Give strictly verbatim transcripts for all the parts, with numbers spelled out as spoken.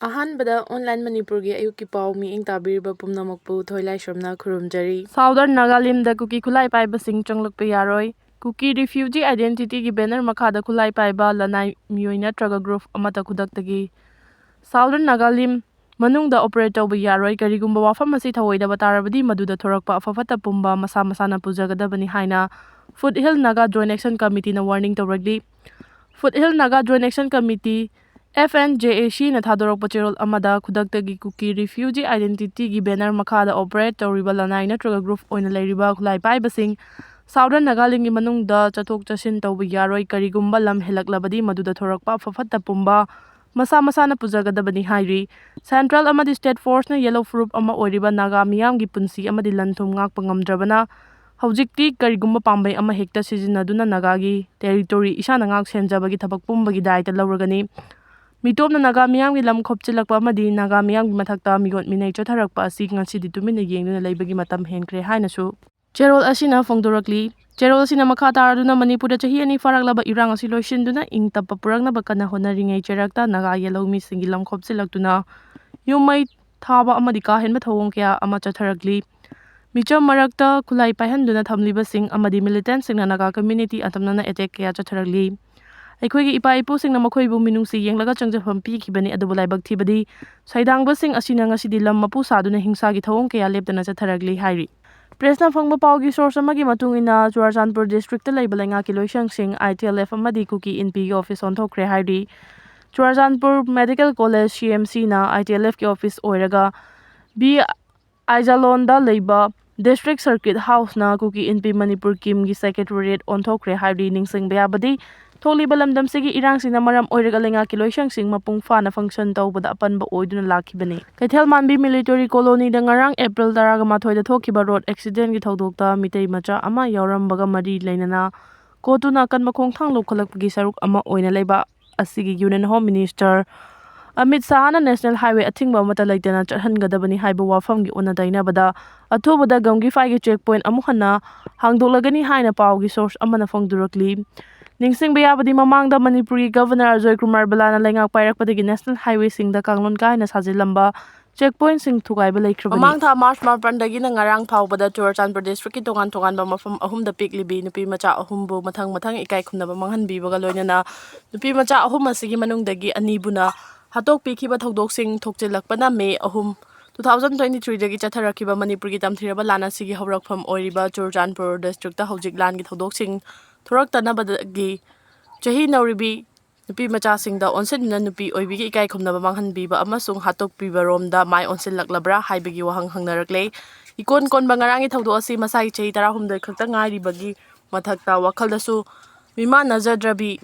ꯑꯍꯥꯟꯕꯗ ꯑꯣꯟꯂꯥꯏꯟ ꯃꯅꯤꯄꯨꯔꯒꯤ ꯑꯌꯨꯛꯀꯤ ꯄꯥꯎ ꯃꯤꯠꯌꯦꯡ ꯇꯥꯕꯤꯔꯤꯕ ꯄꯨꯝꯅꯃꯛꯄꯨ ꯊꯣꯏꯂꯥꯏꯁ꯭ꯔꯝꯅ ꯈꯨꯔꯨꯝꯖꯔꯤ꯫ ꯁꯥꯎꯗꯔꯟ ꯅꯥꯒꯥꯂꯦꯟꯗ ꯀꯨꯀꯤ ꯈꯨꯠꯂꯥꯏ ꯄꯥꯏꯕꯁꯤꯡ ꯆꯪꯂꯛꯄ ꯌꯥꯔꯣꯏ꯫ ꯀꯨꯀꯤ ꯔꯤꯐ꯭ꯌꯨꯖꯤ ꯑꯥꯏꯗꯦꯟꯇꯤꯇꯤꯒꯤ ꯕꯦꯅꯔ ꯃꯈꯥꯗ ꯈꯨꯠꯂꯥꯏ ꯄꯥꯏꯕ ꯂꯅꯥꯏ ꯃꯤꯑꯣꯏ ꯅꯠꯇ꯭ꯔꯒ ꯒ꯭ꯔꯨꯞ ꯑꯃꯠꯇ ꯈꯨꯗꯛꯇꯒꯤ ꯁꯥꯎꯗꯔꯟ ꯅꯥꯒꯥꯂꯦꯟ ꯃꯅꯨꯡꯗ ꯑꯣꯄꯔꯦꯠ ꯇꯧꯕ ꯌꯥꯔꯣꯏ꯫ ꯀꯔꯤꯒꯨꯝꯕ ꯋꯥꯐꯝ ꯑꯁꯤ ꯊꯧꯑꯣꯏꯗꯕ ꯇꯥꯔꯕꯗꯤ, ꯃꯗꯨꯗ ꯊꯣꯔꯛꯄ ꯑꯐ ꯐꯠꯇ ꯄꯨꯝꯕ ꯃꯁꯥ ꯃꯁꯥꯅ ꯄꯨꯖꯒꯗꯕꯅꯤ ꯍꯥꯏꯅ foot hill Naga joint action ꯀꯃꯤꯇꯤꯅ ꯋꯥꯔꯅꯤꯡ ꯇꯧꯔꯛꯂꯤ꯫ Foot hill Naga joint action committee, F N J A Cꯅ ꯊꯥꯗꯣꯔꯛꯄ ꯆꯦꯔꯣꯜ ꯑꯃꯗ, ꯈꯨꯗꯛꯇꯒꯤ ꯀꯨꯀꯤ ꯔꯤꯐ꯭ꯌꯨꯖꯤ ꯑꯥꯏꯗꯦꯟꯇꯤꯇꯤꯒꯤ ꯕꯦꯅꯔ ꯃꯈꯥꯗ ꯑꯣꯄꯔꯦꯠ ꯇꯧꯔꯤꯕ ꯂꯅꯥꯏ ꯅꯠꯇ꯭ꯔꯒ ꯒ꯭ꯔꯨꯞ ꯑꯣꯏꯅ ꯂꯩꯔꯤꯕ ꯈꯨꯠꯂꯥꯏ ꯄꯥꯏꯕꯁꯤꯡ ꯁꯥꯎꯗꯔꯟ ꯅꯥꯒꯥꯂꯦꯟꯒꯤ ꯃꯅꯨꯡꯗ ꯆꯠꯊꯣꯛ ꯆꯠꯁꯤꯟ ꯇꯧꯕ ꯌꯥꯔꯣꯏ꯫ ꯀꯔꯤꯒꯨꯝꯕ ꯂꯝ ꯍꯦꯜꯂꯛꯂꯕꯗꯤ, ꯃꯗꯨꯗ ꯊꯣꯔꯛꯄ ꯑꯐ ꯐꯠꯇ ꯄꯨꯝꯕ ꯃꯁꯥ ꯃꯁꯥꯅ ꯄꯨꯖꯒꯗꯕꯅꯤ ꯍꯥꯏꯔꯤ꯫ ꯁꯦꯟꯇ꯭ꯔꯦꯜ ꯑꯃꯗꯤ ꯁ꯭ꯇꯦꯠ ꯐꯣꯔꯁꯅ ꯌꯦꯂꯣ ꯐꯨꯔꯨꯞ ꯑꯃ ꯑꯣꯏꯔꯤꯕ ꯅꯥꯒꯥ ꯃꯤꯌꯥꯝꯒꯤ ꯄꯨꯟꯁꯤ ꯑꯃꯗꯤ ꯂꯟ ꯊꯨꯝ ꯉꯥꯛꯄ ꯉꯝꯗ꯭ꯔꯕꯅ, ꯍꯧꯖꯤꯛꯇꯤ ꯀꯔꯤꯒꯨꯝꯕ ꯄꯥꯝꯕꯩ ꯑꯃ ꯍꯦꯛꯇ ꯁꯤꯖꯤꯟꯅꯗꯨꯅ ꯅꯥꯒꯥꯒꯤ ꯇꯦꯔꯤꯇꯣꯔꯤ ꯏꯁꯥꯅ ꯉꯥꯛ ꯁꯦꯟꯖꯕꯒꯤ ꯊꯕꯛ ꯄꯨꯝꯕꯒꯤ ꯗꯥꯏꯇ ꯂꯧꯔꯒꯅꯤ꯫ ꯃꯤꯇꯣꯞꯅ ꯅꯥꯒꯥ ꯃꯤꯌꯥꯝꯒꯤ ꯂꯝ ꯈꯣꯞꯆꯤꯜꯂꯛꯄ ꯑꯃꯗꯤ ꯅꯥꯒꯥ ꯃꯤꯌꯥꯝꯒꯤ ꯃꯊꯛꯇ ꯃꯤꯑꯣꯠ ꯃꯤꯅꯩ ꯆꯠꯊꯔꯛꯄ ꯑꯁꯤ ꯉꯁꯤꯗꯤ ꯇꯨꯃꯤꯟꯅ ꯌꯦꯡꯗꯨꯅ ꯂꯩꯕꯒꯤ ꯃꯇꯝ ꯍꯦꯟꯈ꯭ꯔꯦ ꯍꯥꯏꯅꯁꯨ ꯆꯦꯔꯣꯜ ꯑꯁꯤꯅ ꯐꯣꯡꯗꯣꯔꯛꯂꯤ꯫ ꯆꯦꯔꯣꯜ ꯑꯁꯤꯅ ꯃꯈꯥ ꯇꯥꯔꯗꯨꯅ ꯃꯅꯤꯄꯨꯔꯗ ꯆꯍꯤ ꯑꯅꯤ ꯐꯥꯔꯛꯂꯕ ꯏꯔꯥꯡ ꯑꯁꯤ ꯂꯣꯏꯁꯤꯟꯗꯨꯅ ꯏꯪ ꯇꯞꯄ ꯄꯨꯔꯛꯅꯕ ꯀꯟꯅ ꯍꯣꯠꯅꯔꯤꯉꯩ ꯆꯩꯔꯛꯇ ꯅꯥꯒꯥ ꯌꯦꯜꯍꯧ ꯃꯤꯁꯤꯡꯒꯤ ꯂꯝ ꯈꯣꯞꯆꯤꯜꯂꯛꯇꯨꯅ ꯌꯨꯝ ꯃꯩ ꯊꯥꯕ ꯑꯃꯗꯤ ꯀꯥ ꯍꯦꯟꯕ ꯊꯧꯑꯣꯡ ꯀꯌꯥ ꯑꯃ ꯆꯠꯊꯔꯛꯂꯤ꯫ ꯃꯤꯆꯝ ꯃꯔꯛꯇ ꯈꯨꯠꯂꯥꯏ ꯄꯥꯏꯍꯟꯗꯨꯅ ꯊꯝꯂꯤꯕꯁꯤꯡ ꯑꯃꯗꯤ ꯃꯤꯂꯤꯇꯦꯟꯁꯤꯡꯅ ꯅꯥꯒꯥ ꯀꯝꯃ꯭ꯌꯨꯅꯤꯇꯤ ꯑꯇꯝꯅꯅ ꯑꯦꯇꯦꯛ ꯀꯌꯥ ꯆꯠꯊꯔꯛꯂꯤ꯫ ꯑꯩꯈꯣꯏꯒꯤ ꯏꯄꯥ ꯏꯄꯨꯁꯤꯡꯅ ꯃꯈꯣꯏꯕꯨ ꯃꯤꯅꯨꯡꯁꯤ ꯌꯦꯡꯂꯒ ꯆꯪꯖꯐꯝ ꯄꯤꯈꯤꯕꯅꯤ, ꯑꯗꯨꯕꯨ ꯂꯥꯏꯕꯛ ꯊꯤꯕꯗꯤ ꯁꯩꯗꯥꯡꯕꯁꯤꯡ ꯑꯁꯤꯅ ꯉꯁꯤꯗꯤ ꯂꯝ ꯃꯄꯨ ꯁꯥꯗꯨꯅ ꯍꯤꯡꯁꯥꯒꯤ ꯊꯧꯑꯣꯡ ꯀꯌꯥ ꯂꯦꯞꯇꯅ ꯆꯠꯊꯔꯛꯂꯤ ꯍꯥꯏꯔꯤ꯫ ꯄ꯭ꯔꯦꯁꯅ ꯐꯪꯕ ꯄꯥꯎꯒꯤ ꯁꯣꯔꯁ ꯑꯃꯒꯤ ꯃꯇꯨꯡ ꯏꯟꯅ, ꯆꯨꯔꯥꯆꯥꯟꯄꯨꯔ ꯗꯤꯁꯇ꯭ꯔꯤꯛꯇ ꯂꯩꯕ ꯂꯩꯉꯥꯛꯀꯤ ꯂꯣꯏꯁꯪꯁꯤꯡ, I T L F ꯑꯃꯗꯤ ꯀꯨꯀꯤ ꯏꯟꯄꯤꯒꯤ ꯑꯣꯐꯤꯁ ꯑꯣꯟꯊꯣꯛꯈ꯭ꯔꯦ ꯍꯥꯏꯔꯤ꯫ Churachandpur medical college, C M Cꯅ I T L Fꯀꯤ ꯑꯣꯐꯤꯁ ꯑꯣꯏꯔꯒ, B ꯑꯥꯏꯖꯥꯂꯣꯟꯗ ꯂꯩꯕ ꯗꯤꯁꯇ꯭ꯔꯤꯛ ꯁꯔꯀꯤꯠ ꯍꯥꯎꯁꯅ ꯀꯨꯀꯤ ꯏꯟꯄꯤ ꯃꯅꯤꯄꯨꯔ ꯀꯤꯝꯒꯤ ꯁꯦꯀ꯭ꯔꯦꯇꯦꯔꯤꯌꯦꯠ ꯑꯣꯟꯊꯣꯛꯈ꯭ꯔꯦ ꯍꯥꯏꯔꯤ꯫ ꯅꯤꯡꯁꯤꯡꯕ ꯌꯥꯕꯗꯤ, ꯊꯣꯛꯂꯤꯕ ꯂꯝꯗꯝꯁꯤꯒꯤ ꯏꯔꯥꯡꯁꯤꯡꯅ ꯃꯔꯝ ꯑꯣꯏꯔꯒ ꯂꯩꯉꯥꯛꯀꯤ ꯂꯣꯏꯁꯪꯁꯤꯡ ꯃꯄꯨꯡ ꯐꯥꯅ ꯐꯪꯁꯟ ꯇꯧꯕꯗ ꯑꯄꯟꯕ ꯑꯣꯏꯗꯨꯅ ꯂꯥꯛꯈꯤꯕꯅꯤ꯫ ꯀꯩꯊꯦꯜ ꯃꯥꯟꯕꯤ ꯃꯤꯂꯤꯇꯔꯤ ꯀꯣꯂꯣꯅꯤꯗ ꯉꯔꯥꯡ ꯑꯦꯄ꯭ꯔꯤꯜ ꯇꯔꯥꯃꯥꯊꯣꯏꯗ ꯊꯣꯛꯈꯤꯕ ꯔꯣꯗ ꯑꯦꯛꯁꯤꯗꯦꯟꯒꯤ ꯊꯧꯗꯣꯛꯇ ꯃꯤꯇꯩ ꯃꯆꯥ ꯑꯃ ꯌꯥꯎꯔꯝꯕꯒ ꯃꯔꯤ ꯂꯩꯅꯅ ꯀꯣꯇꯨꯅ ꯑꯀꯟꯕ ꯈꯣꯡꯊꯥꯡ ꯂꯧꯈꯠꯂꯛꯄꯒꯤ ꯁꯔꯨꯛ ꯑꯃ ꯑꯣꯏꯅ ꯂꯩꯕ ꯑꯁꯤꯒꯤ ꯌꯨꯅꯤꯌꯟ ꯍꯣꯝ ꯃꯤꯅꯤꯁꯇꯔ ꯑꯃꯤꯠ ꯁꯥꯍꯅ ꯅꯦꯁꯅꯦꯜ ꯍꯥꯏꯋꯦ ꯑꯊꯤꯡꯕ ꯑꯃꯠꯇ ꯂꯩꯇꯅ ꯆꯠꯍꯟꯒꯗꯕꯅꯤ ꯍꯥꯏꯕ ꯋꯥꯐꯝꯒꯤ ꯑꯣꯟꯅ ꯇꯩꯅꯕꯗ ꯑꯊꯨꯕꯗ ꯒꯝꯒꯤꯐꯥꯏꯒꯤ ꯆꯦꯛ ꯄꯣꯏꯟꯠ ꯑꯃꯨꯛ ꯍꯟꯅ ꯍꯥꯡꯗꯣꯛꯂꯒꯅꯤ ꯍꯥꯏꯅ ꯄꯥꯎꯒꯤ ꯁꯣꯔꯁ ꯑꯃꯅ ꯐꯣꯡꯗꯣꯔꯛꯂꯤ꯫ ꯅꯤꯡꯁꯤꯡꯕ ꯌꯥꯕꯗꯤ, ꯃꯃꯥꯡꯗ ꯃꯅꯤꯄꯨꯔꯒꯤ ꯒꯚꯔꯅꯔ ꯑꯖꯣꯏ ꯀꯨꯃꯥꯔ ꯕꯂꯥꯅ ꯂꯩꯉꯥꯛ ꯄꯥꯏꯔꯛꯄꯗꯒꯤ ꯅꯦꯁꯅꯦꯜ ꯍꯥꯏꯋꯦꯁꯤꯡꯗ ꯀꯥꯡꯂꯣꯟ ꯀꯥ ꯍꯦꯟꯅ ꯁꯥꯖꯤꯜꯂꯝꯕ ꯆꯦꯛ ꯄꯣꯏꯟꯠꯁꯤꯡ ꯊꯨꯒꯥꯏꯕ ꯂꯩꯈ꯭ꯔꯕꯅꯤ꯫ ꯃꯃꯥꯡ ꯊꯥ ꯃꯥꯔꯆ ꯃꯥꯄꯟꯗꯒꯤꯅ ꯉꯔꯥꯡ ꯐꯥꯎꯕꯗ ꯆꯨꯔꯆꯥꯟꯄꯨꯔ ꯗꯤꯁꯇ꯭ꯔꯤꯛꯀꯤ ꯇꯣꯉꯥꯟ ꯇꯣꯉꯥꯟꯕ ꯃꯐꯝ ꯑꯍꯨꯝꯗ ꯄꯤꯛꯂꯤꯕꯤ ꯅꯨꯄꯤ ꯃꯆꯥ ꯑꯍꯨꯝꯕꯨ ꯃꯊꯪ ꯃꯊꯪ ꯏꯀꯥꯏ ꯈꯨꯝꯅꯕ ꯃꯥꯡꯍꯟꯕꯤꯕꯒ ꯂꯣꯏꯅꯅ ꯅꯨꯄꯤ ꯃꯆꯥ ꯑꯍꯨꯝ ꯑꯁꯤꯒꯤ ꯃꯅꯨꯡꯗꯒꯤ ꯑꯅꯤꯕꯨꯅ ꯍꯥꯠꯇꯣꯛꯄꯤꯈꯤꯕ ꯊꯧꯗꯣꯛꯁꯤꯡ ꯊꯣꯛꯆꯤꯜꯂꯛꯄꯅ ꯃꯦ ꯑꯍꯨꯝ, two thousand twenty threeꯗꯒꯤ ꯆꯠꯊꯔꯛꯈꯤꯕ ꯃꯅꯤꯄꯨꯔꯒꯤ ꯇꯝꯊꯤꯔꯕ ꯂꯥꯟ ꯑꯁꯤꯒꯤ ꯍꯧꯔꯛꯐꯝ ꯑꯣꯏꯔꯤꯕ ꯆꯨꯔꯆꯥꯟꯄꯨꯔ ꯗꯤꯁꯇ꯭ꯔꯤꯛꯇ ꯍꯧꯖꯤꯛ ꯂꯥꯟꯒꯤ ꯊꯧꯗꯣꯛꯁꯤꯡ ꯊꯣꯔꯛꯇꯅꯕꯗꯒꯤ ꯆꯍꯤ ꯅꯧꯔꯤꯕꯤ ꯅꯨꯄꯤ ꯃꯆꯥꯁꯤꯡꯗ ꯑꯣꯟꯁꯤꯟꯗꯨꯅ ꯅꯨꯄꯤ ꯑꯣꯏꯕꯤꯒꯤ ꯏꯀꯥꯏ ꯈꯨꯝꯅꯕ ꯃꯥꯡꯍꯟꯕꯤꯕ ꯑꯃꯁꯨꯡ ꯍꯥꯠꯇꯣꯛꯄꯤꯕꯔꯣꯝꯗ ꯃꯥꯏ ꯑꯣꯟꯁꯤꯜꯂꯛꯂꯕ꯭ꯔꯥ ꯍꯥꯏꯕꯒꯤ ꯋꯥꯍꯪ ꯍꯪꯅꯔꯛꯂꯦ꯫ ꯏꯀꯣꯟ ꯀꯣꯟꯕ ꯉꯔꯥꯡꯒꯤ ꯊꯧꯗꯣꯛ ꯑꯁꯤ ꯃꯁꯥꯒꯤ ꯆꯍꯤ ꯇꯔꯥꯍꯨꯝꯗꯣꯏ ꯈꯛꯇ ꯉꯥꯏꯔꯤꯕꯒꯤ ꯃꯊꯛꯇ ꯋꯥꯈꯜꯗꯁꯨ ꯃꯤꯃꯥꯟꯅꯖꯗ꯭ꯔꯕꯤ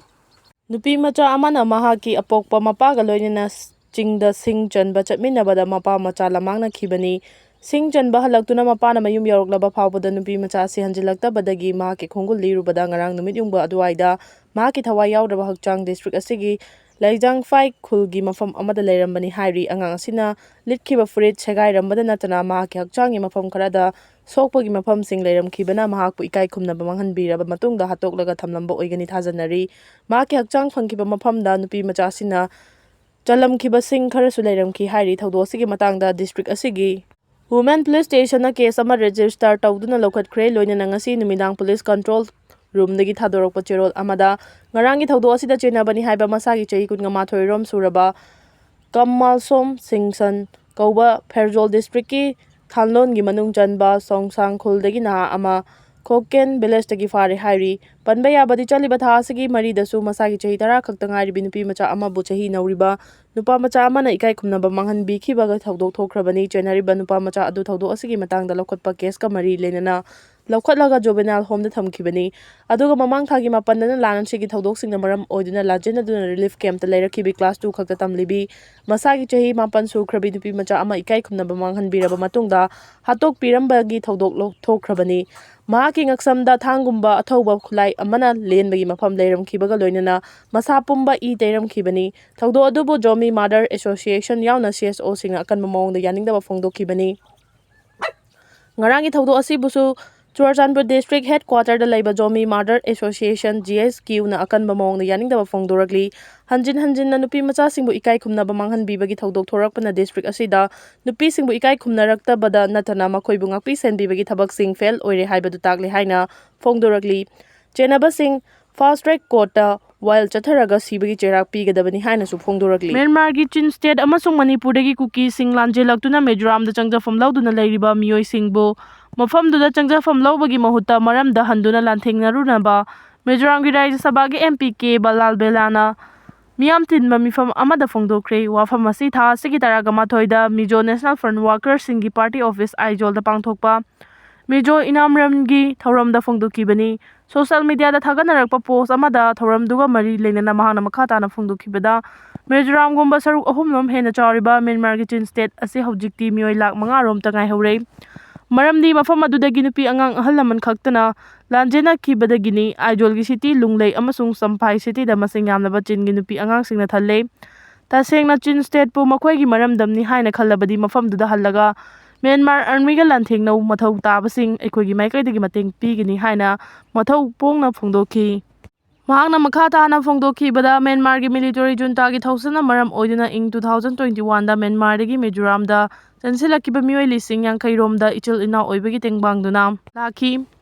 ꯅꯨꯄꯤ ꯃꯆꯥ ꯑꯃꯅ ꯃꯍꯥꯛꯀꯤ ꯑꯄꯣꯛꯄ ꯃꯄꯥꯒ ꯂꯣꯏꯅꯅ ꯆꯤꯡꯗ ꯁꯤꯡ ꯆꯟꯕ ꯆꯠꯃꯤꯟꯅꯕꯗ ꯃꯄꯥ ꯃꯆꯥ ꯂꯃꯥꯡꯅꯈꯤꯕꯅꯤ꯫ ꯁꯤꯡ ꯆꯟꯕ ꯍꯜꯂꯛꯇꯨꯅ ꯃꯄꯥꯅ ꯃꯌꯨꯝ ꯌꯧꯔꯛꯂꯕ ꯐꯥꯎꯕꯗ ꯅꯨꯄꯤ ꯃꯆꯥ ꯑꯁꯤ ꯍꯟꯖꯤꯜꯂꯛꯇꯕꯗꯒꯤ ꯃꯍꯥꯛꯀꯤ ꯈꯣꯡꯒꯨꯜ ꯂꯤꯔꯨꯕꯗ ꯉꯔꯥꯡ ꯅꯨꯃꯤꯠ ꯌꯨꯡꯕ ꯑꯗꯨꯋꯥꯏꯗ ꯃꯍꯥꯛꯀꯤ ꯊꯋꯥꯏ ꯌꯥꯎꯗ꯭ꯔꯕ ꯍꯛꯆꯥꯡ ꯗꯤꯁꯇ꯭ꯔꯤꯛ ꯑꯁꯤꯒꯤ ꯂꯩꯖꯥꯡꯐꯥꯏ ꯈꯨꯜꯒꯤ ꯃꯐꯝ ꯑꯃꯗ ꯂꯩꯔꯝꯕꯅꯤ ꯍꯥꯏꯔꯤ꯫ ꯑꯉꯥꯡ ꯑꯁꯤꯅ ꯂꯤꯠꯈꯤꯕ ꯐꯨꯔꯤꯠ ꯁꯦꯒꯥꯏꯔꯝꯕꯗ ꯅꯠꯇꯅ ꯃꯍꯥꯛꯀꯤ ꯍꯛꯆꯥꯡꯒꯤ ꯃꯐꯝ ꯈꯔꯗ ꯁꯣꯛꯄꯒꯤ ꯃꯐꯝꯁꯤꯡ ꯂꯩꯔꯝꯈꯤꯕꯅ ꯃꯍꯥꯛꯄꯨ ꯏꯀꯥꯏ ꯈꯨꯝꯅꯕ ꯃꯥꯡꯍꯟꯕꯤꯔꯕ ꯃꯇꯨꯡꯗ ꯍꯥꯠꯇꯣꯛꯂꯒ ꯊꯝꯂꯝꯕ ꯑꯣꯏꯒꯅꯤ ꯊꯥꯖꯅꯔꯤ꯫ ꯃꯍꯥꯛꯀꯤ ꯍꯛꯆꯥꯡ ꯐꯪꯈꯤꯕ ꯃꯐꯝꯗ ꯅꯨꯄꯤ ꯃꯆꯥ ꯑꯁꯤꯅ ꯆꯜꯂꯝꯈꯤꯕꯁꯤꯡ ꯈꯔꯁꯨ ꯂꯩꯔꯝꯈꯤ ꯍꯥꯏꯔꯤ꯫ ꯊꯧꯗꯣꯛ ꯑꯁꯤꯒꯤ ꯃꯇꯥꯡꯗ ꯗꯤꯁꯇ꯭ꯔꯤꯛ ꯑꯁꯤꯒꯤ ꯋꯨꯃꯦꯟ ꯄꯨꯂꯤꯁ ꯁ꯭ꯇꯦꯁꯟꯅ ꯀꯦꯁ ꯑꯃ ꯔꯦꯖꯤꯁꯇꯔ ꯇꯧꯗꯨꯅ ꯂꯧꯈꯠꯈ꯭ꯔꯦ꯫ ꯂꯣꯏꯅꯅ ꯉꯁꯤ ꯅꯨꯃꯤꯗꯥꯡ ꯄꯨꯂꯤꯁ ꯀꯟꯇ꯭ꯔꯣꯜ ꯔꯨꯝꯗꯒꯤ ꯊꯥꯗꯣꯔꯛꯄ ꯆꯦꯔꯣꯜ ꯑꯃꯗ ꯉꯔꯥꯡꯒꯤ ꯊꯧꯗꯣꯛ ꯑꯁꯤꯗ ꯆꯦꯟꯅꯕꯅꯤ ꯍꯥꯏꯕ ꯃꯁꯥꯒꯤ ꯆꯍꯤ ꯀꯨꯟꯃꯥꯊꯣꯏ ꯔꯣꯝ ꯁꯨꯔꯕ ꯀꯝꯃꯥꯜꯁꯣꯝ ꯁꯤꯡꯁꯟ ꯀꯧꯕ ꯐꯦꯔꯖꯣꯜ ꯗꯤꯁꯇ꯭ꯔꯤꯛꯀꯤ ꯊꯥꯟꯂꯣꯟꯒꯤ ꯃꯅꯨꯡ ꯆꯟꯕ ꯁꯣꯡꯁꯥꯡ ꯈꯨꯜꯗꯒꯤ ꯅꯍꯥ ꯑꯃ ꯈꯣꯀꯦꯟ ꯚꯤꯂꯦꯖꯇꯒꯤ ꯐꯥꯔꯦ ꯍꯥꯏꯔꯤ꯫ ꯄꯟꯕ ꯌꯥꯕꯗꯤ, ꯆꯠꯂꯤꯕ ꯊꯥ ꯑꯁꯤꯒꯤ ꯃꯔꯤꯗꯁꯨ ꯃꯁꯥꯒꯤ ꯆꯍꯤ ꯇꯔꯥ ꯈꯛꯇ ꯉꯥꯏꯔꯤꯕꯤ ꯅꯨꯄꯤ ꯃꯆꯥ ꯑꯃꯕꯨ ꯆꯍꯤ ꯅꯧꯔꯤꯕ ꯅꯨꯄꯥ ꯃꯆꯥ ꯑꯃꯅ ꯏꯀꯥꯏ ꯈꯨꯝꯅꯕ ꯃꯥꯡꯍꯟꯕꯤꯈꯤꯕꯒ ꯊꯧꯗꯣꯛ ꯊꯣꯛꯈ꯭ꯔꯕꯅꯤ꯫ ꯆꯦꯟꯅꯔꯤꯕ ꯅꯨꯄꯥ ꯃꯆꯥ ꯑꯗꯨ ꯊꯧꯗꯣꯛ ꯑꯁꯤꯒꯤ ꯃꯇꯥꯡꯗ ꯂꯧꯈꯠꯄ ꯀꯦꯁꯀ ꯃꯔꯤ ꯂꯩꯅꯅ ꯂꯧꯈꯠꯂꯒ ꯖꯨꯕꯦꯅꯥꯏꯜ ꯍꯣꯝꯗ ꯊꯝꯈꯤꯕꯅꯤ꯫ ꯑꯗꯨꯒ ꯃꯃꯥꯡ ꯊꯥꯒꯤ ꯃꯥꯄꯟꯗꯅ ꯂꯥꯟ ꯑꯁꯤꯒꯤ ꯊꯧꯗꯣꯛꯁꯤꯡꯅ ꯃꯔꯝ ꯑꯣꯏꯗꯨꯅ ꯂꯥꯟꯖꯦꯟꯅꯗꯨꯅ ꯔꯤꯂꯤꯐ ꯀꯦꯝꯞꯇ ꯂꯩꯔꯛꯈꯤꯕꯤ ꯀ꯭ꯂꯥꯁ ꯇꯨ ꯈꯛꯇ ꯇꯝꯂꯤꯕꯤ ꯃꯁꯥꯒꯤ ꯆꯍꯤ ꯃꯥꯄꯟ ꯁꯨꯈ꯭ꯔꯕꯤ ꯅꯨꯄꯤ ꯃꯆꯥ ꯑꯃ ꯏꯀꯥꯏ ꯈꯨꯝꯅꯕ ꯃꯥꯡꯍꯟꯕꯤꯔꯕ ꯃꯇꯨꯡꯗ ꯍꯥꯠꯇꯣꯛꯄꯤꯔꯝꯕꯒꯤ ꯊꯧꯗꯣꯛ ꯂꯧ-, ꯊꯣꯛꯈ꯭ꯔꯕꯅꯤ꯫ ꯃꯍꯥꯛꯀꯤ ꯉꯛꯁꯝꯗ ꯊꯥꯡꯒꯨꯝꯕ ꯑꯊꯧꯕ ꯈꯨꯠꯂꯥꯏ ꯑꯃꯅ ꯂꯦꯟꯕꯒꯤ ꯃꯐꯝ ꯂꯩꯔꯝꯈꯤꯕꯒ ꯂꯣꯏꯅꯅ ꯃꯁꯥ ꯄꯨꯝꯕ ꯏ ꯇꯩꯔꯝꯈꯤꯕꯅꯤ꯫ ꯊꯧꯗꯣꯛ ꯑꯗꯨꯕꯨ ꯖꯣꯃꯤ ꯃꯥꯔꯗꯔ ꯑꯦꯁꯣꯁꯤꯌꯦꯁꯟ ꯌꯥꯎꯅ ꯁꯤ ꯑꯦꯁ ꯑꯣꯁꯤꯡꯅ ꯑꯀꯟꯕ ꯃꯑꯣꯡꯗ ꯌꯥꯅꯤꯡꯗꯕ ꯐꯣꯡꯗꯣꯛꯈꯤꯕꯅꯤ꯫ ꯉꯔꯥꯡꯒꯤ ꯊꯧꯗꯣꯛ ꯑꯁꯤꯕꯨꯁꯨ ꯆꯨꯔꯆꯥꯟꯄꯨꯔ ꯗꯤꯁꯇ꯭ꯔꯤꯛ ꯍꯦꯗ ꯀ꯭ꯋꯥꯇꯔꯗ ꯂꯩꯕ ꯖꯣꯃꯤ ꯃꯥꯗꯔ ꯑꯦꯁꯣꯁꯤꯌꯦꯁꯟ, ꯖꯤ ꯑꯦꯁ ꯀ꯭ꯌꯨꯅ ꯑꯀꯟꯕ ꯃꯑꯣꯡꯗ ꯌꯥꯅꯤꯡꯗꯕ ꯐꯣꯡꯗꯣꯔꯛꯂꯤ꯫ ꯍꯟꯖꯤꯟ ꯍꯟꯖꯤꯟꯅ ꯅꯨꯄꯤ ꯃꯆꯥꯁꯤꯡꯕꯨ ꯏꯀꯥꯏ ꯈꯨꯝꯅꯕ ꯃꯥꯡꯍꯟꯕꯤꯕꯒꯤ ꯊꯧꯗꯣꯛ ꯊꯣꯔꯛꯄꯅ ꯗꯤꯁꯇ꯭ꯔꯤꯛ ꯑꯁꯤꯗ ꯅꯨꯄꯤꯁꯤꯡꯕꯨ ꯏꯀꯥꯏ ꯈꯨꯝꯅꯔꯛꯇꯕꯗ ꯅꯠꯇꯅ ꯃꯈꯣꯏꯕꯨ ꯉꯥꯛꯄꯤ ꯁꯦꯟꯕꯤꯕꯒꯤ ꯊꯕꯛꯁꯤꯡ ꯐꯦꯜ ꯑꯣꯏꯔꯦ ꯍꯥꯏꯕꯗꯨ ꯇꯥꯛꯂꯤ ꯍꯥꯏꯅ ꯐꯣꯡꯗꯣꯔꯛꯂꯤ꯫ ꯆꯦꯟꯅꯕꯁꯤꯡ ꯐꯥꯁ ꯇ꯭ꯔꯦꯛ ꯀꯣꯔꯠꯇ ꯋꯥꯌꯦꯜ ꯆꯠꯊꯔꯒ ꯁꯤꯕꯒꯤ ꯆꯩꯔꯥꯛ ꯄꯤꯒꯗꯕꯅꯤ ꯍꯥꯏꯅꯁꯨ ꯐꯣꯡꯗꯣꯔꯛꯂꯤ꯫ ꯃ꯭ꯌꯥꯟꯃꯥꯔꯒꯤ ꯆꯤꯟ ꯁ꯭ꯇꯦꯠ ꯑꯃꯁꯨꯡ ꯃꯅꯤꯄꯨꯔꯗꯒꯤ ꯀꯨꯀꯤꯁꯤꯡ ꯂꯥꯟꯖꯦꯜꯂꯛꯇꯨꯅ ꯃꯤꯖꯣꯔꯥꯝꯗ ꯆꯪꯖꯐꯝ ꯂꯧꯗꯨꯅ ꯂꯩꯔꯤꯕ ꯃꯤꯑꯣꯏꯁꯤꯡꯕꯨ ꯃꯐꯝꯗꯨꯗ ꯆꯪꯖꯐꯝ ꯂꯧꯕꯒꯤ ꯃꯍꯨꯠꯇ ꯃꯔꯝꯗ ꯍꯟꯗꯨꯅ ꯂꯥꯟꯊꯦꯡꯅꯔꯨꯅꯕ ꯃꯤꯖꯣꯔꯥꯝꯒꯤ ꯔꯥꯖ꯭ꯌ ꯁꯚꯥꯒꯤ ꯑꯦꯝ ꯄꯤ ꯀꯦ ꯕꯂꯥꯜ ꯕꯦꯂꯥꯅ ꯃꯤꯌꯥꯝ ꯇꯤꯟꯕ ꯃꯤꯐꯝ ꯑꯃꯗ ꯐꯣꯡꯗꯣꯛꯈ꯭ꯔꯦ꯫ ꯋꯥꯐꯝ ꯑꯁꯤ ꯊꯥ ꯑꯁꯤꯒꯤ ꯇꯔꯥꯒ ꯃꯥꯊꯣꯏꯗ ꯃꯤꯖꯣ ꯅꯦꯁꯅꯦꯜ ꯐ꯭ꯔꯟꯠ ꯋꯥꯔꯀꯔꯁꯤꯡꯒꯤ ꯄꯥꯔꯇꯤ ꯑꯣꯐꯤꯁ ꯑꯥꯏꯖꯣꯜꯗ ꯄꯥꯡꯊꯣꯛꯄ ꯃꯤꯖꯣ ꯏꯅꯥꯝꯔꯝꯒꯤ ꯊꯧꯔꯝꯗ ꯐꯣꯡꯗꯣꯛꯈꯤꯕꯅꯤ꯫ ꯁꯣꯁꯤꯌꯦꯜ ꯃꯤꯗꯤꯌꯥꯗ ꯊꯥꯒꯠꯅꯔꯛꯄ ꯄꯣꯁ ꯑꯃꯗ ꯊꯧꯔꯝꯗꯨꯒ ꯃꯔꯤ ꯂꯩꯅꯅ ꯃꯍꯥꯛꯅ ꯃꯈꯥ ꯇꯥꯅ ꯐꯣꯡꯗꯣꯛꯈꯤꯕꯗ, ꯃꯤꯖꯣꯔꯥꯝꯒꯨꯝꯕ ꯁꯔꯨꯛ ꯑꯍꯨꯝꯂꯣꯝ ꯍꯦꯟꯅ ꯆꯥꯎꯔꯤꯕ ꯃ꯭ꯌꯥꯟꯃꯥꯔꯒꯤ ꯆꯤꯟ ꯁ꯭ꯇꯦꯠ ꯑꯁꯤ ꯍꯧꯖꯤꯛꯇꯤ ꯃꯤꯑꯣꯏ ꯂꯥꯈ ꯃꯉꯥ ꯔꯣꯝꯇ ꯉꯥꯏꯍꯧꯔꯦ꯫ ꯃꯔꯝꯗꯤ ꯃꯐꯝ ꯑꯗꯨꯗꯒꯤ ꯅꯨꯄꯤ ꯑꯉꯥꯡ ꯑꯍꯜ ꯂꯃꯟ ꯈꯛꯇꯅ ꯂꯥꯟꯖꯦꯟꯅꯈꯤꯕꯗꯒꯤꯅꯤ꯫ ꯑꯥꯏꯖꯣꯜꯒꯤ ꯁꯤꯇꯤ ꯂꯨꯡꯂꯩ ꯑꯃꯁꯨꯡ ꯆꯝꯐꯥꯏ ꯁꯤꯇꯤꯗ ꯃꯁꯤꯡ ꯌꯥꯝꯂꯕ ꯆꯤꯟꯒꯤ ꯅꯨꯄꯤ ꯑꯉꯥꯡꯁꯤꯡꯅ ꯊꯜꯂꯦ꯫ ꯇꯁꯦꯡꯅ ꯆꯤꯟ ꯁ꯭ꯇꯦꯠꯄꯨ ꯃꯈꯣꯏꯒꯤ ꯃꯔꯝꯗꯝꯅꯤ ꯍꯥꯏꯅ ꯈꯜꯂꯕꯗꯤ ꯃꯐꯝꯗꯨꯗ ꯍꯜꯂꯒ ꯃ꯭ꯌꯥꯟꯃꯥꯔ ꯑꯥꯔꯃꯤꯒ ꯂꯥꯟꯊꯦꯡꯅꯧ꯫ ꯃꯊꯧ ꯇꯥꯕꯁꯤꯡ ꯑꯩꯈꯣꯏꯒꯤ ꯃꯥꯏꯀꯩꯗꯒꯤ ꯃꯇꯦꯡ ꯄꯤꯒꯅꯤ ꯍꯥꯏꯅ ꯃꯊꯧ ꯐꯣꯡꯅ ꯐꯣꯡꯗꯣꯛꯈꯤ꯫ ꯃꯍꯥꯛꯅ ꯃꯈꯥ ꯇꯥꯅ ꯐꯣꯡꯗꯣꯛꯈꯤꯕꯗ, ꯃ꯭ꯌꯥꯟꯃꯥꯔꯒꯤ ꯃꯤꯂꯤꯇꯔꯤ ꯖꯨꯟꯇꯥꯒꯤ ꯊꯧꯁꯤꯜꯅ ꯃꯔꯝ ꯑꯣꯏꯗꯨꯅ ꯏꯪ ꯇꯨ ꯊꯥꯎꯖꯟ ꯇ꯭ꯋꯦꯟꯇꯤ ꯋꯥꯟꯗ ꯃ꯭ꯌꯥꯟꯃꯥꯔꯗꯒꯤ ꯃꯤꯖꯣꯔꯥꯝꯗ ꯆꯦꯟꯁꯤꯜꯂꯛꯈꯤꯕ ꯃꯤꯑꯣꯏ ꯂꯤꯁꯤꯡ ꯌꯥꯡꯈꯩ ꯔꯣꯝꯗ ꯏꯆꯤꯜ ꯏꯅꯥꯎ ꯑꯣꯏꯕꯒꯤ ꯇꯦꯡꯕꯥꯡꯗꯨꯅ ꯂꯥꯛꯈꯤ꯫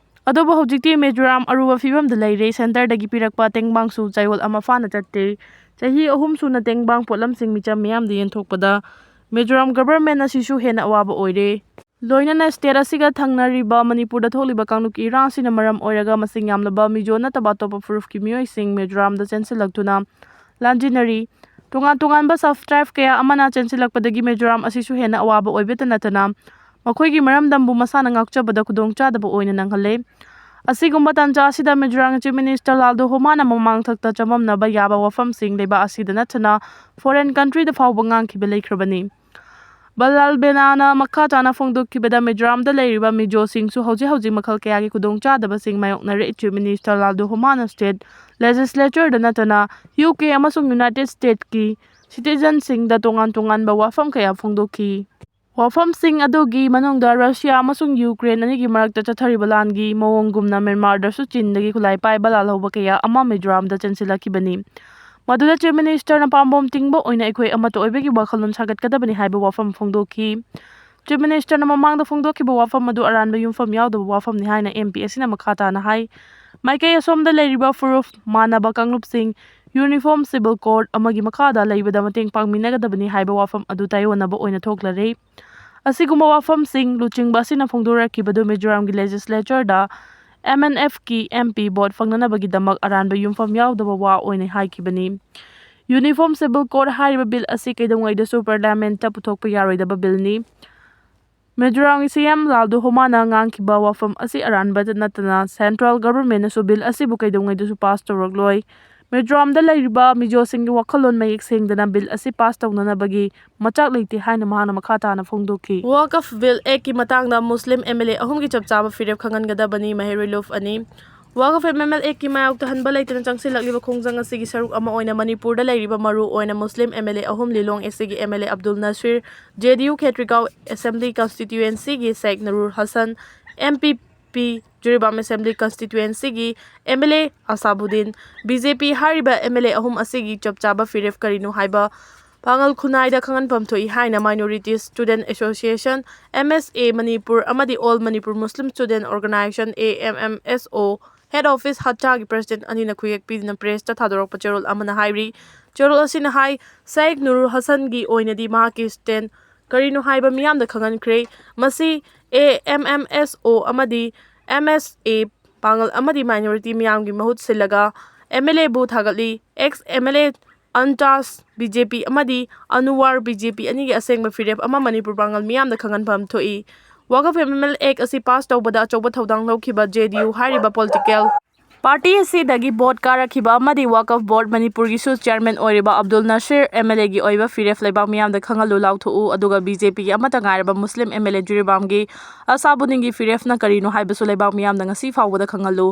ꯑꯗꯨꯕꯨ ꯍꯧꯖꯤꯛꯇꯤ ꯃꯤꯖꯣꯔꯥꯝ ꯑꯔꯨꯕ ꯐꯤꯕꯝꯗ ꯂꯩꯔꯦ꯫ ꯁꯦꯟꯇꯔꯗꯒꯤ ꯄꯤꯔꯛꯄ ꯇꯦꯡꯕꯥꯡꯁꯨ ꯆꯌꯣꯜ ꯑꯃ ꯐꯥꯅ ꯆꯠꯇꯦ꯫ ꯆꯍꯤ ꯑꯍꯨꯝ ꯁꯨꯅ ꯇꯦꯡꯕꯥꯡ ꯄꯣꯠꯂꯝꯁꯤꯡ ꯃꯤꯆꯝ ꯃꯤꯌꯥꯝꯗ ꯌꯦꯟꯊꯣꯛꯄꯗ ꯃꯤꯖꯣꯔꯥꯝ ꯒꯚꯔꯟꯃꯦꯟ ꯑꯁꯤꯁꯨ ꯍꯦꯟꯅ ꯑꯋꯥꯕ ꯑꯣꯏꯔꯦ꯫ ꯂꯣꯏꯅꯅ ꯁ꯭ꯇꯦꯠ ꯑꯁꯤꯒ ꯊꯪꯅꯔꯤꯕ ꯃꯅꯤꯄꯨꯔꯗ ꯊꯣꯛꯂꯤꯕ ꯀꯥꯡꯂꯨꯞꯀꯤ ꯏꯔꯥꯡ ꯑꯁꯤꯅ ꯃꯔꯝ ꯑꯣꯏꯔꯒ ꯃꯁꯤꯡ ꯌꯥꯝꯂꯕ ꯃꯤꯖꯣ ꯅꯠꯇꯕ ꯑꯇꯣꯞꯄ ꯐꯨꯔꯨꯞꯀꯤ ꯃꯤꯑꯣꯏꯁꯤꯡ ꯃꯤꯖꯣꯔꯥꯝꯗ ꯆꯦꯟꯁꯤꯜꯂꯛꯇꯨꯅ ꯂꯥꯟꯖꯤꯟꯅꯔꯤ꯫ ꯇꯣꯉꯥꯟ ꯇꯣꯉꯥꯟꯕ ꯁꯕ ꯇ꯭ꯔꯥꯏꯕ ꯀꯌꯥ ꯑꯃꯅ ꯆꯦꯟꯁꯤꯜꯂꯛꯄꯗꯒꯤ ꯃꯤꯖꯣꯔꯥꯝ ꯑꯁꯤꯁꯨ ꯍꯦꯟꯅ ꯑꯋꯥꯕ ꯑꯣꯏꯕꯇ ꯅꯠꯇꯅ ꯃꯈꯣꯏꯒꯤ ꯃꯔꯝꯗꯝꯕꯨ ꯃꯁꯥꯅ ꯉꯥꯛꯆꯕꯗ ꯈꯨꯗꯣꯡꯆꯥꯗꯕ ꯑꯣꯏꯅ ꯅꯪꯍꯜꯂꯦ꯫ ꯑꯁꯤꯒꯨꯝꯕ ꯇꯥꯟꯖꯥ ꯑꯁꯤꯗ ꯃꯤꯖꯣꯔꯥꯝꯒꯤ ꯆꯤꯐ ꯃꯤꯅꯤꯁꯇꯔ ꯂꯥꯜꯗꯣ ꯍꯣꯃꯥꯅ ꯃꯃꯥꯡꯊꯛꯇ ꯆꯃꯝꯅꯕ ꯌꯥꯕ ꯋꯥꯐꯝꯁꯤꯡ ꯂꯩꯕꯥꯛ ꯑꯁꯤꯗ ꯅꯠꯇꯅ ꯐꯣꯔꯦꯟ ꯀꯟꯇ꯭ꯔꯤꯗ ꯐꯥꯎꯕ ꯉꯥꯡꯈꯤꯕ ꯂꯩꯈ꯭ꯔꯕꯅꯤ꯫ ꯕꯂꯥꯜ ꯕꯦꯅꯥꯅ ꯃꯈꯥ ꯇꯥꯅ ꯐꯣꯡꯗꯣꯛꯈꯤꯕꯗ, ꯃꯤꯖꯣꯔꯥꯝꯗ ꯂꯩꯔꯤꯕ ꯃꯤꯖꯣꯁꯤꯡꯁꯨ ꯍꯧꯖꯤꯛ ꯍꯧꯖꯤꯛ ꯃꯈꯜ ꯀꯌꯥꯒꯤ ꯈꯨꯗꯣꯡꯆꯥꯗꯕꯁꯤꯡ ꯃꯥꯌꯣꯛꯅꯔꯦ꯫ ꯆꯤꯐ ꯃꯤꯅꯤꯁꯇꯔ ꯂꯥꯜꯗꯣ ꯍꯣꯃꯥꯅ ꯁ꯭ꯇꯦꯠ ꯂꯦꯖꯤꯁꯂꯦꯆꯔꯗ ꯅꯠꯇꯅ ꯌꯨ ꯀꯦ ꯑꯃꯁꯨꯡ ꯌꯨꯅꯥꯏꯇꯦꯗ ꯁ꯭ꯇꯦꯠꯀꯤ ꯁꯤꯇꯤꯖꯟꯁꯤꯡꯗ ꯇꯣꯉꯥꯟ ꯇꯣꯉꯥꯟꯕ ꯋꯥꯐꯝ ꯀꯌꯥ ꯐꯣꯡꯗꯣꯛꯈꯤ꯫ ꯋꯥꯐꯝꯁꯤꯡ ꯑꯗꯨꯒꯤ ꯃꯅꯨꯡꯗ ꯔꯁꯤꯌꯥ ꯑꯃꯁꯨꯡ ꯌꯨꯀ꯭ꯔꯦꯟ ꯑꯅꯤꯒꯤ ꯃꯔꯛꯇ ꯆꯠꯊꯔꯤꯕ ꯂꯥꯟꯒꯤ ꯃꯑꯣꯡꯒꯨꯝꯅ ꯃ꯭ꯌꯥꯟꯃꯥꯔꯗꯁꯨ ꯆꯤꯟꯗꯒꯤ ꯈꯨꯠꯂꯥꯏ ꯄꯥꯏꯕ ꯂꯥꯜꯍꯧꯕ ꯀꯌꯥ ꯑꯃ ꯃꯤꯖꯣꯔꯥꯝꯗ ꯆꯦꯟꯁꯤꯜꯂꯛꯈꯤꯕꯅꯤ꯫ ꯃꯗꯨꯗ Chief Ministerꯅ ꯄꯥꯝꯕꯣꯝ ꯇꯤꯡꯕ ꯑꯣꯏꯅ ꯑꯩꯈꯣꯏ ꯑꯃꯠꯇ ꯑꯣꯏꯕꯒꯤ ꯋꯥꯈꯜꯂꯣꯟ ꯁꯥꯒꯠꯀꯗꯕꯅꯤ ꯍꯥꯏꯕ ꯋꯥꯐꯝ ꯐꯣꯡꯗꯣꯛꯈꯤ꯫ Chief Ministerꯅ ꯃꯃꯥꯡꯗ ꯐꯣꯡꯗꯣꯛꯈꯤꯕ ꯋꯥꯐꯝ ꯑꯗꯨ ꯑꯔꯥꯟꯕ ꯌꯨꯝꯐꯝ ꯌꯥꯎꯗꯕ ꯋꯥꯐꯝꯅꯤ ꯍꯥꯏꯅ MP ꯑꯁꯤꯅ ꯃꯈꯥ ꯇꯥꯅ ꯍꯥꯏ, ꯃꯥꯏꯀꯩ ꯑꯁꯣꯝꯗ ꯂꯩꯔꯤꯕ ꯐꯨꯔꯨꯞ ꯃꯥꯟꯅꯕ ꯀꯥꯡꯂꯨꯞꯁꯤꯡ Uniform Civil Code ꯑꯃꯒꯤ ꯃꯈꯥꯗ ꯂꯩꯕꯗ ꯃꯇꯦꯡ ꯄꯥꯡꯃꯤꯟꯅꯒꯗꯕꯅꯤ ꯍꯥꯏꯕ ꯋꯥꯐꯝ ꯑꯗꯨ ꯇꯥꯏꯑꯣꯟꯅꯕ ꯑꯣꯏꯅ ꯊꯣꯛꯂꯔꯦ꯫ ꯑꯁꯤꯒꯨꯝꯕ ꯋꯥꯐꯝꯁꯤꯡ ꯂꯨꯆꯤꯡꯕ ꯑꯁꯤꯅ ꯐꯣꯡꯗꯣꯔꯛꯈꯤꯕꯗꯨ ꯃꯤꯖꯣꯔꯥꯝꯒꯤ Legislatureꯗ MNFꯀꯤ MP vote ꯐꯪꯅꯅꯕꯒꯤꯗꯃꯛ ꯑꯔꯥꯟꯕ ꯌꯨꯝꯐꯝ ꯌꯥꯎꯗꯕ ꯋꯥ ꯑꯣꯏꯅ ꯍꯥꯏꯈꯤꯕꯅꯤ꯫ Uniform Civil Code ꯍꯥꯏꯔꯤꯕ bill ꯑꯁꯤ ꯀꯩꯗꯧꯉꯩꯗꯁꯨ Parliamentꯇ ꯄꯨꯊꯣꯛꯄ ꯌꯥꯔꯣꯏꯗꯕ billꯅꯤ꯫ ꯃꯤꯖꯣꯔꯥꯝꯒꯤ CM ꯂꯥꯜꯗꯨꯍꯣꯃꯥꯅ ꯉꯥꯡꯈꯤꯕ ꯋꯥꯐꯝ ꯑꯁꯤ ꯑꯔꯥꯟꯕꯇ ꯅꯠꯇꯅ Central Governmentꯅꯁꯨ bill ꯑꯁꯤꯕꯨ ꯀꯩꯗꯧꯉꯩꯗꯁꯨ pass ꯇꯧꯔꯛꯂꯣꯏ꯫ ꯃꯤꯖꯣꯔꯥꯝꯗ ꯂꯩꯔꯤꯕ ꯃꯤꯖꯣꯁꯤꯡꯒꯤ ꯋꯥꯈꯜꯂꯣꯟ ꯃꯌꯦꯛ ꯁꯦꯡꯗꯅ bill ꯑꯁꯤ pass ꯇꯧꯅꯅꯕꯒꯤ ꯃꯆꯥꯛ ꯂꯩꯇꯦ ꯍꯥꯏꯅ ꯃꯍꯥꯛꯅ ꯃꯈꯥ ꯇꯥꯅ ꯐꯣꯡꯗꯣꯛꯈꯤ꯫ Waqf Bill Actꯀꯤ ꯃꯇꯥꯡꯗ ꯃꯨꯁꯂꯤꯝ MLA ꯑꯍꯨꯝꯒꯤ ꯆꯞ ꯆꯥꯕ ꯐꯤꯔꯦꯞ ꯈꯪꯍꯟꯒꯗꯕꯅꯤ, ꯃꯍꯦꯔꯨꯂꯨꯐ ꯑꯅꯤ꯫ Waqf Amendment Actꯀꯤ ꯃꯥꯌꯣꯛꯇ ꯍꯟꯕ ꯂꯩꯇꯅ ꯆꯪꯁꯤꯜꯂꯛꯂꯤꯕ ꯈꯣꯡꯖꯪ ꯑꯁꯤꯒꯤ ꯁꯔꯨꯛ ꯑꯃ ꯑꯣꯏꯅ ꯃꯅꯤꯄꯨꯔꯗ ꯂꯩꯔꯤꯕ ꯃꯔꯨ ꯑꯣꯏꯅ ꯃꯨꯁꯂꯤꯝ MLA ꯑꯍꯨꯝ, ꯂꯤꯂꯣꯡ ACꯒꯤ MLA ꯑꯕꯗꯨꯜ ꯅꯁꯤꯔ, JDU ꯈꯦꯇ꯭ꯔꯤꯒꯥꯎ Assembly Constituencyꯒꯤ ꯁꯦꯈ ꯅꯨꯔꯨꯔ Hasan, MPP Jiribam Assembly Constituencyꯒꯤ MLA ꯑꯁꯥꯕꯨꯗꯤꯟ, BJP ꯍꯥꯏꯔꯤꯕ MLA ꯑꯍꯨꯝ ꯑꯁꯤꯒꯤ ꯆꯞ ꯆꯥꯕ ꯐꯤꯔꯦꯞ ꯀꯔꯤꯅꯣ ꯍꯥꯏꯕ ꯄꯥꯉꯜ ꯈꯨꯟꯅꯥꯏꯗ ꯈꯪꯍꯟꯐꯝ ꯊꯣꯛꯏ ꯍꯥꯏꯅ Minority Student Association, MSA, Manipur ꯑꯃꯗꯤ All Manipur Muslim Student Organisation, AMMSO, Head Office ꯍꯠꯆꯥꯒꯤ President ꯑꯅꯤꯅ ꯈꯨꯌꯦꯛ ꯄꯤꯗꯨꯅ pressꯇ ꯊꯥꯗꯣꯔꯛꯄ ꯆꯦꯔꯣꯜ ꯑꯃꯅ ꯍꯥꯏꯔꯤ꯫ ꯆꯦꯔꯣꯜ ꯑꯁꯤꯅ ꯍꯥꯏ, ꯁꯦꯈ ꯅꯨꯔꯨꯔ ꯍꯁꯟꯒꯤ ꯑꯣꯏꯅꯗꯤ ꯃꯍꯥꯛꯀꯤ stand ꯀꯔꯤꯅꯣ ꯍꯥꯏꯕ ꯃꯤꯌꯥꯝꯗ ꯈꯪꯍꯟꯈ꯭ꯔꯦ꯫ ꯃꯁꯤ AMMSO ꯑꯃꯗꯤ MSA ꯄꯥꯉꯜ ꯑꯃꯗꯤ minority ꯃꯤꯌꯥꯝꯒꯤ ꯃꯍꯨꯠ ꯁꯤꯜꯂꯒ MLAꯕꯨ ꯊꯥꯒꯠꯂꯤ꯫ Ex MLA ꯑꯟꯇꯥꯁ BJP ꯑꯃꯗꯤ ꯑꯅꯨꯋꯥꯔ BJP ꯑꯅꯤꯒꯤ ꯑꯁꯦꯡꯕ ꯐꯤꯔꯦꯞ ꯑꯃ ꯃꯅꯤꯄꯨꯔ ꯄꯥꯉꯜ ꯃꯤꯌꯥꯝꯗ ꯈꯪꯍꯟꯐꯝ ꯊꯣꯛꯏ꯫ Waqf Amendment Act ꯑꯁꯤ pass ꯇꯧꯕꯗ ꯑꯆꯧꯕ ꯊꯧꯗꯥꯡ ꯂꯧꯈꯤꯕ JDU ꯍꯥꯏꯔꯤꯕ political party ꯑꯁꯤꯗꯒꯤ vote ꯀꯥꯔꯛꯈꯤꯕ ꯑꯃꯗꯤ Waqf Board ꯃꯅꯤꯄꯨꯔꯒꯤꯁꯨ chairman ꯑꯣꯏꯔꯤꯕ ꯑꯕꯗꯨꯜ ꯅꯁꯤꯔ MLAꯒꯤ ꯑꯣꯏꯕ ꯐꯤꯔꯦꯞ ꯂꯩꯕꯥꯛ ꯃꯤꯌꯥꯝꯗ ꯈꯪꯍꯜꯂꯨ ꯂꯥꯎꯊꯣꯛꯎ, ꯑꯗꯨꯒ BJPꯒꯤ ꯑꯃꯠꯇ ꯉꯥꯏꯔꯕ ꯃꯨꯁꯂꯤꯝ MLA ꯖꯤꯔꯤꯕꯥꯝꯒꯤ ꯑꯁꯥꯕꯨꯗꯤꯟꯒꯤ ꯐꯤꯔꯦꯞꯅ ꯀꯔꯤꯅꯣ ꯍꯥꯏꯕꯁꯨ ꯂꯩꯕꯥꯛ ꯃꯤꯌꯥꯝꯅ ꯉꯁꯤ ꯐꯥꯎꯕꯗ ꯈꯪꯍꯜꯂꯨ꯫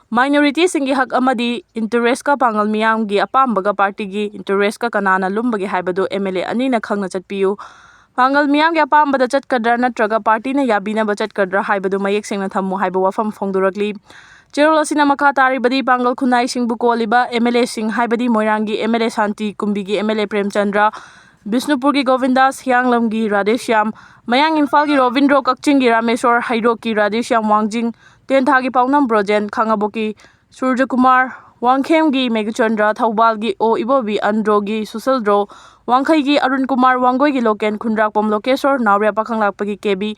Minorityꯁꯤꯡꯒꯤ ꯍꯛ ꯑꯃꯗꯤ interestꯀ ꯄꯥꯉꯜ ꯃꯤꯌꯥꯝꯒꯤ ꯑꯄꯥꯝꯕꯒ partyꯒꯤ interestꯀ ꯀꯅꯥꯅ ꯂꯨꯝꯕꯒꯦ ꯍꯥꯏꯕꯗꯨ MLA ꯑꯅꯤꯅ ꯈꯪꯅ ꯆꯠꯄꯤꯌꯨ꯫ ꯄꯥꯡꯒꯜ ꯃꯤꯌꯥꯝꯒꯤ ꯑꯄꯥꯝꯕꯗ ꯆꯠꯀꯗ꯭ꯔꯥ ꯅꯠꯇ꯭ꯔꯒ ꯄꯥꯔꯇꯤꯅ ꯌꯥꯕꯤꯅꯕ ꯆꯠꯀꯗ꯭ꯔꯥ ꯍꯥꯏꯕꯗꯨ ꯃꯌꯦꯛ ꯁꯦꯡꯅ ꯊꯝꯃꯨ ꯍꯥꯏꯕ ꯋꯥꯐꯝ ꯐꯣꯡꯗꯣꯔꯛꯂꯤ꯫ ꯆꯦꯔꯣꯜ ꯑꯁꯤꯅ ꯃꯈꯥ ꯇꯥꯔꯤꯕꯗꯤ ꯄꯥꯡꯒꯜ ꯈꯨꯟꯅꯥꯏꯁꯤꯡꯕꯨ ꯀꯣꯜꯂꯤꯕ ꯑꯦꯝ ꯑꯦꯜ ꯑꯦꯁꯤꯡ, ꯍꯥꯏꯕꯗꯤ ꯃꯣꯏꯔꯥꯡꯒꯤ ꯑꯦꯝ ꯑꯦꯜ ꯑꯦ ꯁꯥꯟꯇꯤ, ꯀꯨꯝꯕꯤꯒꯤ ꯑꯦꯝ ꯑꯦꯜ ꯑꯦ ꯄ꯭ꯔꯦꯝꯆꯟꯗ꯭ꯔ, ꯕꯤꯁꯅꯨꯄꯨꯔꯒꯤ ꯒꯣꯕꯤꯟꯗꯥꯁ, ꯍꯤꯌꯥꯡꯂꯝꯒꯤ ꯔꯥꯙꯦꯁ꯭ꯌꯥꯝ, ꯃꯌꯥꯡ ꯏꯝꯐꯥꯜꯒꯤ ꯔꯣꯕꯤꯟꯗ꯭ꯔꯣ, ꯀꯛꯆꯤꯡꯒꯤ ꯔꯥꯃꯦꯁꯣꯔ, ꯍꯩꯔꯣꯛꯀꯤ ꯔꯥꯙꯦꯁ꯭ꯌꯥꯝ ꯋꯥꯡꯖꯤꯡ, ꯇꯦꯟꯊꯥꯒꯤ ꯄꯥꯎꯅꯝ ꯕ꯭ꯔꯣꯖꯦꯟ, ꯈꯥꯉꯕꯣꯛꯀꯤ ꯁꯨꯔꯖꯀꯨꯃꯥꯔ, ꯋꯥꯡꯈꯦꯝꯒꯤ ꯃꯦꯘꯆꯟꯗ꯭ꯔ, ꯊꯧꯕꯥꯜꯒꯤ ꯑꯣ ꯏꯕꯣꯕꯤ ꯑꯟꯗ꯭ꯔꯣꯒꯤ ꯁꯨꯁꯤꯜꯗ꯭ꯔꯣ, ꯋꯥꯡꯈꯩꯒꯤ ꯑꯔꯨꯟ ꯀꯨꯃꯥꯔ, ꯋꯥꯡꯒꯣꯏꯒꯤ ꯂꯣꯀꯦꯟ, ꯈꯨꯟꯗ꯭ꯔꯥꯛꯄꯝ ꯂꯣꯀꯦꯁꯣꯔ, ꯅꯥꯎꯔꯦꯝ ꯄꯥꯈꯪꯂꯥꯛꯄꯒꯤ ꯀꯦ ꯕꯤ,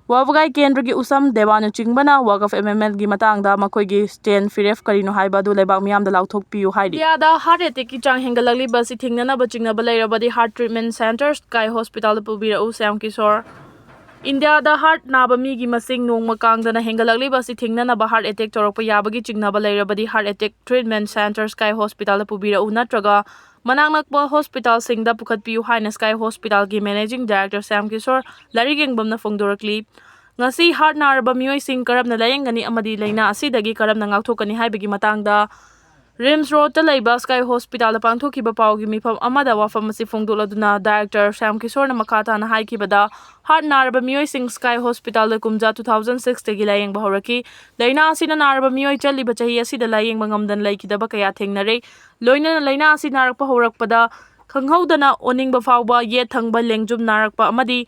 ꯋꯥꯕꯒꯥꯏ ꯀꯦꯟꯗ꯭ꯔꯒꯤ ꯎꯁꯝ ꯗꯦꯕꯥꯅꯆꯤꯡꯕꯅ ꯋꯥꯀꯐ ꯑꯦꯃꯦꯟꯃꯦꯟꯒꯤ ꯃꯇꯥꯡꯗ ꯃꯈꯣꯏꯒꯤ ꯁ꯭ꯇꯦꯟ ꯐꯤꯔꯦꯞ ꯀꯔꯤꯅꯣ ꯍꯥꯏꯕ ꯑꯗꯨ ꯂꯩꯕꯥꯛ ꯃꯤꯌꯥꯝꯗ ꯂꯥꯎꯊꯣꯛꯄꯤꯌꯨ ꯍꯥꯏꯔꯤ꯫ ꯏꯟꯗꯤꯌꯥꯗ ꯍꯥꯔꯠ ꯑꯦꯇꯦꯛꯀꯤ ꯆꯥꯡ ꯍꯦꯟꯒꯠꯂꯛꯂꯤꯕ ꯑꯁꯤ ꯊꯤꯡꯅꯅꯕ ꯆꯤꯡꯅꯕ ꯂꯩꯔꯕꯗꯤ ꯍꯥꯔꯠ ꯇ꯭ꯔꯤꯠꯃꯦꯟ ꯁꯦꯟꯇꯔ ꯁ꯭ꯀꯥꯏ ꯍꯣꯁꯄꯤꯇꯥꯜꯗ ꯄꯨꯕꯤꯔꯛꯎ, ꯁ꯭ꯌꯥꯝ ꯀꯤꯁꯣꯔ꯫ ꯏꯟꯗꯤꯌꯥꯗ ꯍꯥꯔꯠ ꯅꯥꯕ ꯃꯤꯒꯤ ꯃꯁꯤꯡ ꯅꯣꯡꯃ ꯀꯥꯡꯗꯅ ꯍꯦꯟꯒꯠꯂꯛꯂꯤꯕ ꯑꯁꯤ ꯊꯤꯡꯅꯅꯕ ꯍꯥꯔꯠ ꯑꯦꯇꯦꯛ ꯇꯧꯔꯛꯄ ꯌꯥꯕꯒꯤ ꯆꯤꯡꯅꯕ ꯂꯩꯔꯕꯗꯤ heart attack treatment centre sky ꯍꯣꯁꯄꯤꯇꯥꯜꯗ ꯄꯨꯕꯤꯔꯛꯎ ꯅꯠꯇ꯭ꯔꯒ ꯃꯅꯥꯛ ꯅꯛꯄ ꯍꯣꯁꯄꯤꯇꯥꯜꯁꯤꯡꯗ ꯄꯨꯈꯠꯄꯤꯌꯨ ꯍꯥꯏꯅ ꯁ꯭ꯀꯥꯏ ꯍꯣꯁꯄꯤꯇꯥꯜꯒꯤ ꯃꯦꯅꯦꯖꯤꯡ ꯗꯥꯏꯔꯦꯛꯇꯔ ꯁ꯭ꯌꯥꯝ ꯀꯤꯁꯣꯔ ꯂꯥꯏꯔꯤꯛ ꯌꯦꯡꯕꯝꯅ ꯐꯣꯡꯗꯣꯔꯛꯂꯤ꯫ ꯉꯁꯤ ꯍꯥꯔꯠ ꯅꯥꯔꯕ ꯃꯤꯑꯣꯏꯁꯤꯡ ꯀꯔꯝꯅ ꯂꯥꯌꯦꯡꯒꯅꯤ ꯑꯃꯗꯤ ꯂꯥꯏꯅꯥ ꯑꯁꯤꯗꯒꯤ ꯀꯔꯝꯅ ꯉꯥꯛꯊꯣꯛꯀꯅꯤ ꯍꯥꯏꯕꯒꯤ ꯃꯇꯥꯡꯗ ꯔꯤꯝꯁ ꯔꯣꯗꯇ ꯂꯩꯕ ꯁ꯭ꯀꯥꯏ ꯍꯣꯁꯄꯤꯇꯥꯜꯗ ꯄꯥꯡꯊꯣꯛꯈꯤꯕ ꯄꯥꯎꯒꯤ ꯃꯤꯐꯝ ꯑꯃꯗ ꯋꯥꯐꯝ ꯑꯁꯤ ꯐꯣꯡꯗꯣꯛꯂꯗꯨꯅ ꯗꯥꯏꯔꯦꯛꯇꯔ ꯁ꯭ꯌꯥꯝ ꯀꯤꯁꯣꯔꯅ ꯃꯈꯥ ꯇꯥꯅ ꯍꯥꯏꯈꯤꯕꯗ, ꯍꯥꯔꯠ ꯅꯥꯔꯕ ꯃꯤꯑꯣꯏꯁꯤꯡ ꯁ꯭ꯀꯥꯏ ꯍꯣꯁꯄꯤꯇꯥꯜꯗ ꯀꯨꯝꯖꯥ two thousand six ꯇꯒꯤ ꯂꯥꯌꯦꯡꯕ ꯍꯧꯔꯛꯈꯤ꯫ ꯂꯥꯏꯅꯥ ꯑꯁꯤꯅ ꯅꯥꯔꯕ ꯃꯤꯑꯣꯏ ꯆꯠꯂꯤꯕ ꯆꯍꯤ ꯑꯁꯤꯗ ꯂꯥꯌꯦꯡꯕ ꯉꯝꯗꯅ ꯂꯩꯈꯤꯗꯕ ꯀꯌꯥ ꯊꯦꯡꯅꯔꯦ꯫ ꯂꯣꯏꯅꯅ ꯂꯥꯏꯅꯥ ꯑꯁꯤ ꯅꯥꯔꯛꯄ ꯍꯧꯔꯛꯄꯗ ꯈꯪꯍꯧꯗꯅ ꯑꯣꯅꯤꯡꯕ ꯐꯥꯎꯕ, ꯌꯦꯠ ꯊꯪꯕ ꯂꯦꯡꯖꯨꯝ ꯅꯥꯔꯛꯄ ꯑꯃꯗꯤ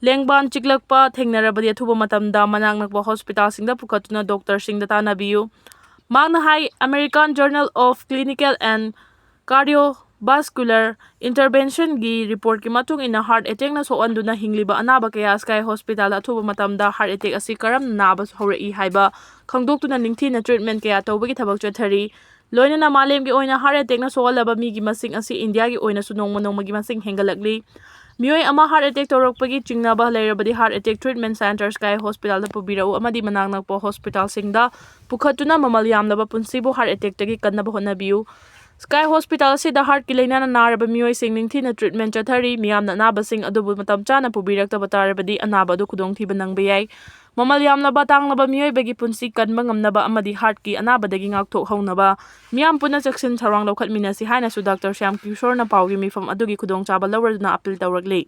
ꯂꯦꯡꯕꯥꯟ ꯆꯤꯛꯂꯛꯄ ꯊꯦꯡꯅꯔꯕꯗꯤ ꯑꯊꯨꯕ ꯃꯇꯝꯗ ꯃꯅꯥꯛ ꯅꯛꯄ ꯍꯣꯁꯄꯤꯇꯥꯜꯁꯤꯡꯗ ꯄꯨꯈꯠꯇꯨꯅ ꯗꯣꯛꯇꯔꯁꯤꯡꯗ ꯇꯥꯟꯅꯕꯤꯌꯨ꯫ ꯃꯍꯥꯛꯅ ꯍꯥꯏ, American Journal of Clinical and Cardiovascular Interventionꯒꯤ ꯔꯤꯄꯣꯔꯠꯀꯤ ꯃꯇꯨꯡ ꯏꯟꯅ, ꯍꯥꯔꯠ ꯑꯦꯇꯦꯛꯅ ꯁꯣꯛꯍꯟꯗꯨꯅ ꯍꯤꯡꯂꯤꯕ ꯑꯅꯥꯕ ꯀꯌꯥ ꯁ꯭ꯀꯥꯏ ꯍꯣꯁꯄꯤꯇꯥꯜꯗ ꯑꯊꯨꯕ ꯃꯇꯝꯗ ꯍꯥꯔꯠ ꯑꯦꯇꯦꯛ ꯑꯁꯤ ꯀꯔꯝꯅ ꯅꯥꯕ ꯍꯧꯔꯛꯏ ꯍꯥꯏꯕ ꯈꯪꯗꯣꯛꯇꯨꯅ ꯅꯤꯡꯊꯤꯅ ꯇ꯭ꯔꯤꯠꯃꯦꯟ ꯀꯌꯥ ꯇꯧꯕꯒꯤ ꯊꯕꯛ ꯆꯠꯊꯔꯤ꯫ ꯂꯣꯏꯅꯅ ꯃꯥꯂꯦꯝꯒꯤ ꯑꯣꯏꯅ ꯍꯥꯔꯠ ꯑꯦꯇꯦꯛꯅ ꯁꯣꯛꯍꯜꯂꯕ ꯃꯤꯒꯤ ꯃꯁꯤꯡ ꯑꯁꯤ ꯏꯟꯗꯤꯌꯥꯒꯤ ꯑꯣꯏꯅꯁꯨ ꯅꯣꯡꯃ ꯅꯣꯡꯃꯒꯤ ꯃꯁꯤꯡ ꯍꯦꯟꯒꯠꯂꯛꯂꯤ꯫ ꯃꯤꯑꯣꯏ ꯑꯃ ꯍꯥꯔꯠ ꯑꯦꯇꯦꯛ ꯇꯧꯔꯛꯄꯒꯤ ꯆꯤꯡꯅꯕ ꯂꯩꯔꯕꯗꯤ heart attack treatment centre sky ꯍꯣꯁꯄꯤꯇꯥꯜꯗ ꯄꯨꯕꯤꯔꯛꯎ ꯑꯃꯗꯤ ꯃꯅꯥꯛ ꯅꯛꯄ ꯍꯣꯁꯄꯤꯇꯥꯜꯁꯤꯡꯗ ꯄꯨꯈꯠꯇꯨꯅ ꯃꯃꯜ ꯌꯥꯝꯂꯕ ꯄꯨꯟꯁꯤꯕꯨ ꯍꯥꯔꯠ ꯑꯦꯇꯦꯛꯇꯒꯤ ꯀꯟꯅꯕ ꯍꯣꯠꯅꯕꯤꯌꯨ꯫ ꯁ꯭ꯀꯥꯏ ꯍꯣꯁꯄꯤꯇꯥꯜ ꯑꯁꯤꯗ ꯍꯥꯔꯠꯀꯤ ꯂꯥꯏꯅꯥꯅ ꯅꯥꯔꯕ ꯃꯤꯑꯣꯏꯁꯤꯡ ꯅꯤꯡꯊꯤꯅ ꯇ꯭ꯔꯤꯠꯃꯦꯟ ꯆꯠꯊꯔꯤ꯫ ꯃꯤꯌꯥꯝꯅ ꯑꯅꯥꯕꯁꯤꯡ ꯑꯗꯨꯕꯨ ꯃꯇꯝ ꯆꯥꯅ ꯄꯨꯕꯤꯔꯛꯇꯕ ꯇꯥꯔꯕꯗꯤ ꯑꯅꯥꯕ ꯑꯗꯨ ꯈꯨꯗꯣꯡꯊꯤꯕ ꯅꯪꯕ ꯌꯥꯏ꯫ ꯃꯃꯜ ꯌꯥꯝꯂꯕ ꯇꯥꯡꯂꯕ ꯃꯤꯑꯣꯏꯕꯒꯤ ꯄꯨꯟꯁꯤ ꯀꯟꯕ ꯉꯝꯅꯕ ꯑꯃꯗꯤ ꯍꯥꯔꯠꯀꯤ ꯑꯅꯥꯕꯗꯒꯤ ꯉꯥꯛꯊꯣꯛꯍꯧꯅꯕ ꯃꯤꯌꯥꯝ ꯄꯨꯟꯅ ꯆꯦꯛꯁꯤꯟ ꯊꯧꯔꯥꯡ ꯂꯧꯈꯠꯃꯤꯟꯅꯁꯤ ꯍꯥꯏꯅꯁꯨ ꯗꯥꯛꯇꯔ ꯁ꯭ꯌꯥꯝ ꯀꯤꯁꯣꯔꯅ ꯄꯥꯎꯒꯤ ꯃꯤꯐꯝ ꯑꯗꯨꯒꯤ ꯈꯨꯗꯣꯡꯆꯥꯕ ꯂꯧꯔꯗꯨꯅ ꯑꯄꯤꯜ ꯇꯧꯔꯛꯂꯤ꯫